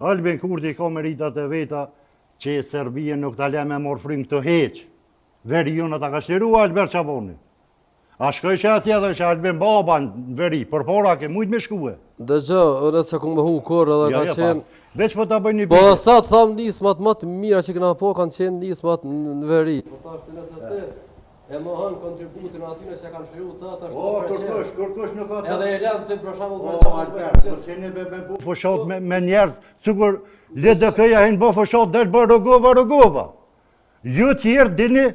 Albin Kurti ka meritat e veta që Serbia nuk ta le me marrë frymë këtu hiç. Veriun ata ka çliru Albert Shabani. A shkoj që atje dhe që Albin Baba në veri, përpara ke mujtë me shkue. Dëgjo, unë s'e kom mohu kurrë edhe Jo, ka jo, qenë... pa. Veç po ta bëj një Po pyetje. sa të tham nismat më të mira që kena po kanë qenë nismat në në veri. Po tash ti nëse ti e mohon kontributin e atyre që kanë çliru të tash O, kërkush, kërkush nuk ka të... Edhe e lënë ti për shembull O, me çfarë Albert, po s'keni be me bu fushat me, me njerëz, sikur LDK-ja hin bo fushat, del bë Rugova, Rugova. Ju tjerë dini,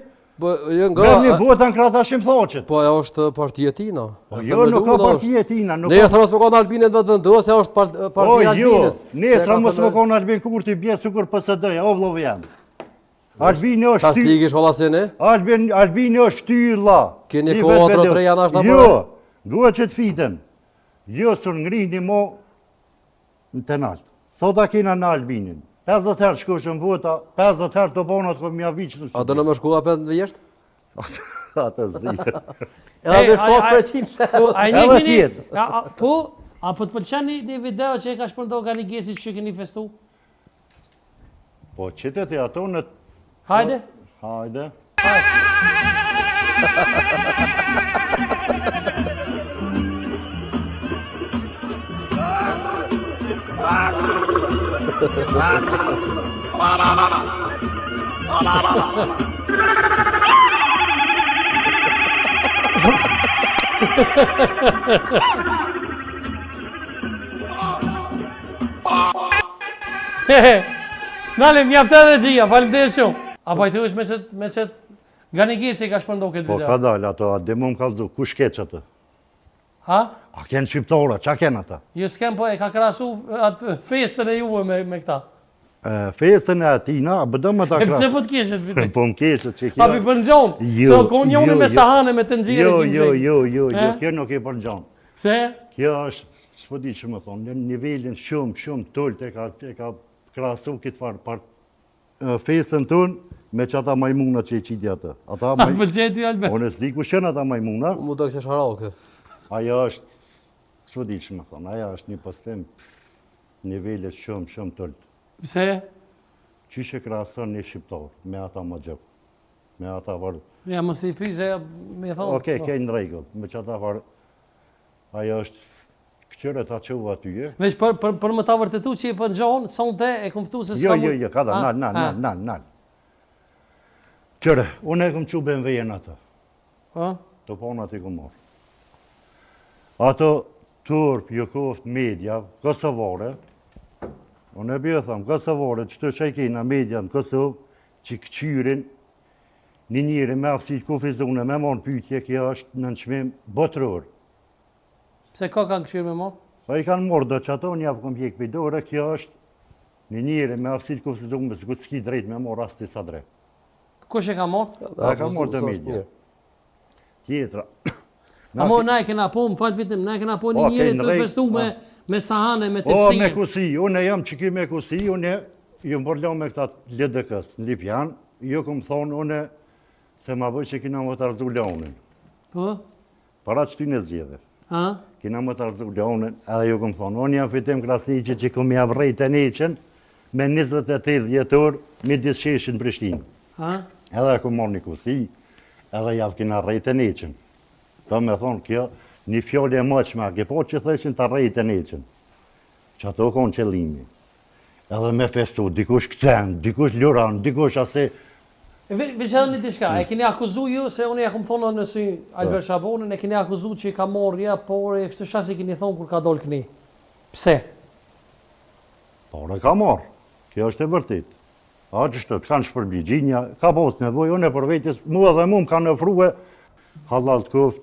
Po jo nga merrni vota në krah Hashim Thaçit. Po ajo është partia e tina. Po jo, nuk ka parti e tina, nuk ka... Nesër mos më kon Albinin Vetëvendosja është partia Po e jo, Albinit. nesër mos më kon Albin Kurti bje sikur PSD-ja, o vllau jem. Albini është Tash ti kish holla se ne? Albin, Albini është shtylla. Keni I kuadro vetëvendosje. të reja nashta Jo, po? duhet që të fiten. Jo, së ngrini mo në të naltë. Sot a kena në Albinin. 50 herë shkosh në vota, 50 herë të bonat ko mja viqë në A do në më shkua apet në vjesht? Atë s'di. Edhe Ej, në ai- ai- 7%. Po, a e Edhe njihni? tjetë. A, a, po, a po të pëlqen një, një video që e ka shpërndo Gani Gesi që keni festu? Po, qëtë ti ato në... Hajde. Hajde. Nale, mjaft edhe regjia, faleminderit shumë. A po i thuash me çet me çet Gani Gesi e ka shpërndo këtë Po video. ka dalë ato, a dhe më më kallzu, kush ke që atë? Ha? A kenë shqiptore, qa kenë ata? Jo s'kem po e ka krahasu atë festën e juve me me këta. E, festën e atina, a bëdo më ta E pse krah? po të keshet vite? Po më keshet që kjo... A pi përngjon? Jo, Se o kon njoni jo, me jo. sahane me tenxhere Jo, që jo, jo, jo, jo, E? kjo nuk e përngjon. Pse? Kjo është, s'po di që më thonë, në nivelin shumë, shumë tullt e ka, e ka krahasu këtë farë par, e, festën tonë me që ata majmuna që i qiti atë. Ata A maj... pëlqen ty Albert? Unë s'di kush janë ata majmuna, Mu do kështë sharake. ajo është, s'po di që më thonë, ajo është një postim nivelit shumë, shumë tullt. Pse? Qysh e krahason një shqiptar me ata më gjep, me ata farë Ja mos i fyze me thonë. Okej, po. ke në rregull, me që ata farë, ajo është këqyre ta qova aty, e? Veç për, për, për më ta vërtetu që i përngjon, sonte e kom ftu se Jo, s'ka jo, mund- jo, ka da, Ha? nal, nal, Ha. nal, nal, nal. Qëre, unë e kom qu BMW-n atë, Po? të ponat i kom marrë. Ato turp, ju koft media, kosovore, unë e bjo tham, kosovore, qëto që i kena media në Kosovë, që këqyrin një njeri me aftësi të kufizune, me marrë pyetje, kjo është në çmim botëror. Pse ka kanë këshirë me marrë? Po i kanë marrë do që ato, një javë kom hjek për dore, kjo është një njeri me aftësi të kufizume, sikur s'ki drejt me marrë as ti sa drejt. Kush e ka marrë? A ka marrë të media. Tjetra. A mo, na e kena po, më falë fitim, na e kena po një Po, njeri ke në të rregull, festu me, me sahane, me O, tepsie. me kusi, unë jam që ki me kusi, unë ju mbërlo me këta LDK-s në Lipjan, ju kom thonë unë se ma bëj që kina më të rrëzu Leonin. Po? Para që ty në zgjedhje. Ha? Kina më të rrëzu Leonin, edhe ju kom thonë, unë jam Fitim Krasniqi që kom ja vrejt e neqen me 28 dhjetor midis sheshin në Prishtinë. Ha? Edhe e kom marrë një kusi, edhe ja kina rrejt e neqen. Do me thonë, kjo një fjallë e moqme, a ke po që thëshin të rrejt e neqen. Që ato konë qëllimi. Edhe me festu, dikush këcen, dikush luran, dikush ase... E ve- Veç edhe një diçka, e keni akuzu ju, se unë ja kom thonë në sy Albert Shabonin, e keni akuzu që i ka marrë ja, por e kështu shas i keni thonë kur ka dolë këni. Pse? Por e ka marrë, kjo është e vërtet. A që shtë, të kanë shpërbli gjinja, ka pos nevoj, unë e për vetjes, mua dhe mu më kanë ofrue, halal të koft,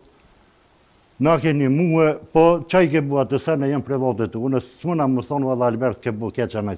na keni mue, po qaj ke bu atë sene janë private tu, unë s'muna më thonë, valla Albert, ke bu keqa në.